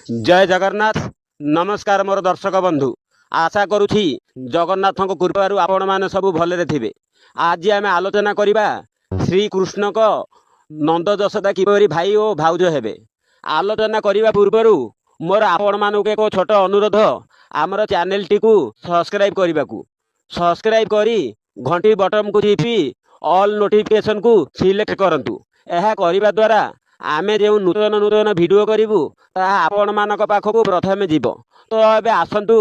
ଜୟ ଜଗନ୍ନାଥ। ନମସ୍କାର ମୋର ଦର୍ଶକ ବନ୍ଧୁ। ଆଶା କରୁଛି ଜଗନ୍ନାଥଙ୍କ କୃପାରୁ ଆପଣମାନେ ସବୁ ଭଲରେ ଥିବେ। ଆଜି ଆମେ ଆଲୋଚନା କରିବା ଶ୍ରୀକୃଷ୍ଣଙ୍କ ନନ୍ଦ ଯଶୋଦା କିପରି ଭାଇ ଓ ଭାଉଜ ହେବେ। ଆଲୋଚନା କରିବା ପୂର୍ବରୁ ମୋର ଆପଣମାନଙ୍କୁ ଏକ ଛୋଟ ଅନୁରୋଧ, ଆମର ଚ୍ୟାନେଲଟିକୁ ସବସ୍କ୍ରାଇବ୍ କରିବାକୁ। ସବସ୍କ୍ରାଇବ୍ କରି ଘଣ୍ଟି ବଟନକୁ ଚିପି ଅଲ୍ ନୋଟିଫିକେସନକୁ ସିଲେକ୍ଟ କରନ୍ତୁ। ଏହା କରିବା ଦ୍ୱାରା ଆମେ ଯେଉଁ ନୂତନ ନୂତନ ଭିଡ଼ିଓ କରିବୁ, ତାହା ଆପଣମାନଙ୍କ ପାଖକୁ ପ୍ରଥମେ ଯିବ। ତ ଏବେ ଆସନ୍ତୁ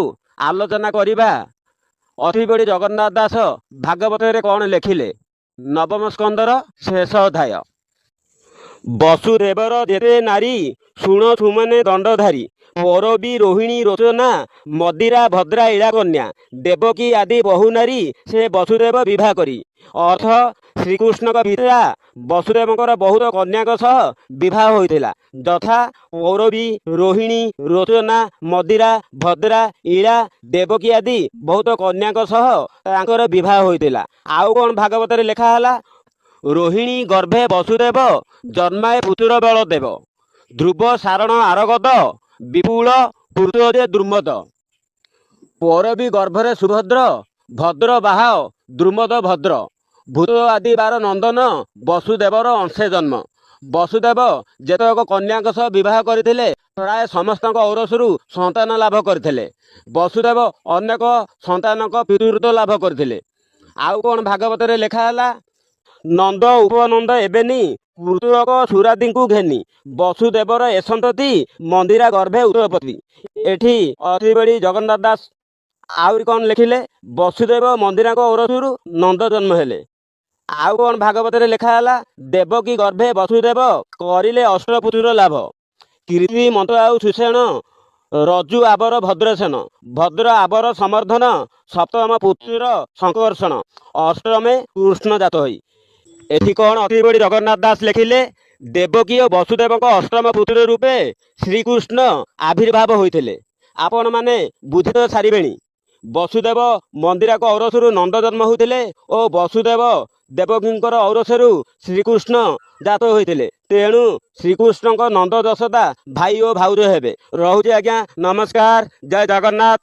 ଆଲୋଚନା କରିବା ଅତିବଡ଼ି ଜଗନ୍ନାଥ ଦାସ ଭାଗବତରେ କ'ଣ ଲେଖିଲେ, ନବମ ସ୍କନ୍ଧର ଶେଷ ଅଧ୍ୟାୟ। ବସୁଦେବର ଯେତେ ନାରୀ, ଶୁଣ ସୁମନେ ଦଣ୍ଡଧାରୀ। ପୌରବୀ, ରୋହିଣୀ, ରୋଚନା, ମଦିରା, ଭଦ୍ରା, ଇଳା କନ୍ୟା, ଦେବକୀ ଆଦି ବହୁ ନାରୀ ସେ ବସୁଦେବ ବିବାହ କରି। ଅର୍ଥ, ଶ୍ରୀକୃଷ୍ଣଙ୍କ ପିତା ବସୁଦେବଙ୍କର ବହୁତ କନ୍ୟାଙ୍କ ସହ ବିବାହ ହୋଇଥିଲା, ଯଥା ପୌରବୀ, ରୋହିଣୀ, ରୋଚନା, ମଦିରା, ଭଦ୍ରା, ଇଳା, ଦେବକୀ ଆଦି ବହୁତ କନ୍ୟାଙ୍କ ସହ ତାଙ୍କର ବିବାହ ହୋଇଥିଲା। ଆଉ କ'ଣ ଭାଗବତରେ ଲେଖା ହେଲା? ରୋହିଣୀ ଗର୍ଭେ ବସୁଦେବ ଜନ୍ମାଏ ପୁତ୍ର ବଳଦେବ, ଧ୍ରୁବ, ସାରଣ, ଆରଗଦ, ବିପୁଳ ପୁତ୍ର ଯେ ଦ୍ରୁମଦ। ପୌରବୀ ଗର୍ଭରେ ସୁଭଦ୍ର, ଭଦ୍ର ବାହ ଦ୍ରୁମଦ ଭଦ୍ର, ଭୂତ ଆଦି ବାର ନନ୍ଦନ ବସୁଦେବର ଅଂଶେ ଜନ୍ମ। ବସୁଦେବ ଯେତେକ କନ୍ୟାଙ୍କ ସହ ବିବାହ କରିଥିଲେ, ପ୍ରାୟ ସମସ୍ତଙ୍କ ଔରସରୁ ସନ୍ତାନ ଲାଭ କରିଥିଲେ। ବସୁଦେବ ଅନେକ ସନ୍ତାନଙ୍କ ପିତୃତ୍ୱ ଲାଭ କରିଥିଲେ। ଆଉ କ'ଣ ଭାଗବତରେ ଲେଖା ହେଲା? ନନ୍ଦ ଉପନନ୍ଦ ଏବେନି କୃତକ ସୁରାଦିଙ୍କୁ ଘେନି ବସୁଦେବର ଏ ସନ୍ତତି ମନ୍ଦିରା ଗର୍ଭେ ଉତ୍ପତ୍ତି। ଏଠି ଅତିବଡ଼ି ଜଗନ୍ନାଥ ଦାସ ଆହୁରି କ'ଣ ଲେଖିଲେ? ବସୁଦେବ ମନ୍ଦିରାଙ୍କ ଔରସରୁ ନନ୍ଦ ଜନ୍ମ ହେଲେ। ଆଉ କ'ଣ ଭାଗବତରେ ଲେଖା ହେଲା? ଦେବକୀ ଗର୍ଭେ ବସୁଦେବ କରିଲେ ଅଷ୍ଟପୁତ୍ର ଲାଭ, କୀର୍ତ୍ତି ମନ୍ତ ଆଉ ସୁଷେଣ, ରଜୁ ଆବର ଭଦ୍ରସେନ, ଭଦ୍ର ଆବର ସମର୍ଦ୍ଧନ, ସପ୍ତମ ପୁତ୍ର ଶଙ୍କର୍ଷଣ, ଅଷ୍ଟମେ କୃଷ୍ଣ ଜାତ ହୋଇ। ଏଠି କ'ଣ ଅତିବଡ଼ି ଜଗନ୍ନାଥ ଦାସ ଲେଖିଲେ? ଦେବକୀ ଓ ବସୁଦେବଙ୍କ ଅଷ୍ଟମ ପୁତ୍ର ରୂପେ ଶ୍ରୀକୃଷ୍ଣ ଆବିର୍ଭାବ ହୋଇଥିଲେ। ଆପଣମାନେ ବୁଝି ତ ସାରିବେଣି, ବସୁଦେବ ମନ୍ଦିରାଙ୍କ ଔରସରୁ ନନ୍ଦ ଜନ୍ମ ହୋଇଥିଲେ ଓ ବସୁଦେବ ଦେବକୀଙ୍କର ଔରସରୁ ଶ୍ରୀକୃଷ୍ଣ ଜାତ ହୋଇଥିଲେ। ତେଣୁ ଶ୍ରୀକୃଷ୍ଣଙ୍କ ନନ୍ଦ ଯଶୋଦା ଭାଇ ଓ ଭାଉଜ ହେବେ। ରହୁଛି ଆଜ୍ଞା, ନମସ୍କାର, ଜୟ ଜଗନ୍ନାଥ।